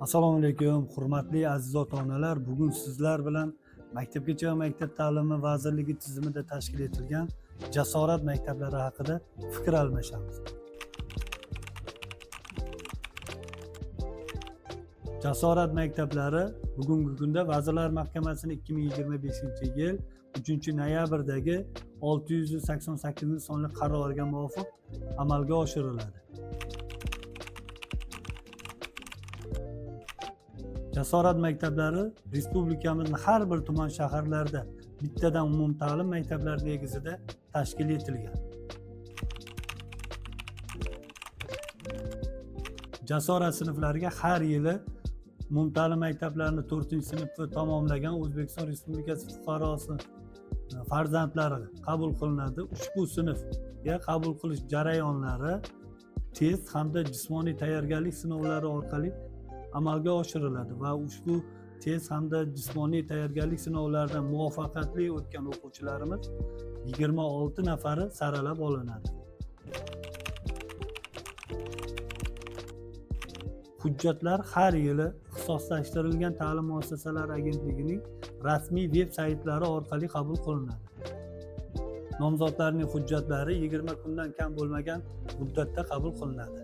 Assalomu alaykum, hurmatli aziz ota-onalar. Bugun sizlar bilan Maktabgacha va maktab ta'limi vazirligi tizimida tashkil etilgan Jasorat maktablari haqida fikr almashamiz. Jasorat maktablari bugungi kunda Vazirlar Mahkamasining 2025-yil 3-noyabrdagi 688 sonli qaroriga muvofiq amalga oshiriladi. Jasorat maktablari respublikamizning har bir tuman shaharlarida bittadan umumta'lim maktablari negizida tashkil etilgan. Jasorat sinflariga har yili umumta'lim maktablarini 4-sinfni tamomlagan O'zbekiston Respublikasi fuqarosi farzandlari qabul qilinadi. Ushbu sinfga qabul qilish jarayonlari test hamda jismoniy tayyorgarlik sinovlari orqali amalga oshiriladi va ushbu test hamda jismoniy tayyorgarlik sinovlaridan muvaffaqiyatli o'tgan o'quvchilarimiz 26 nafari saralab olinadi. Hujjatlar har yili Ixtisoslashtirilgan ta'lim muassasalari agentligining rasmiy veb saytlari orqali qabul qilinadi. Nomzodlarning hujjatlari 20 kundan kam bo'lmagan muddatda qabul qilinadi.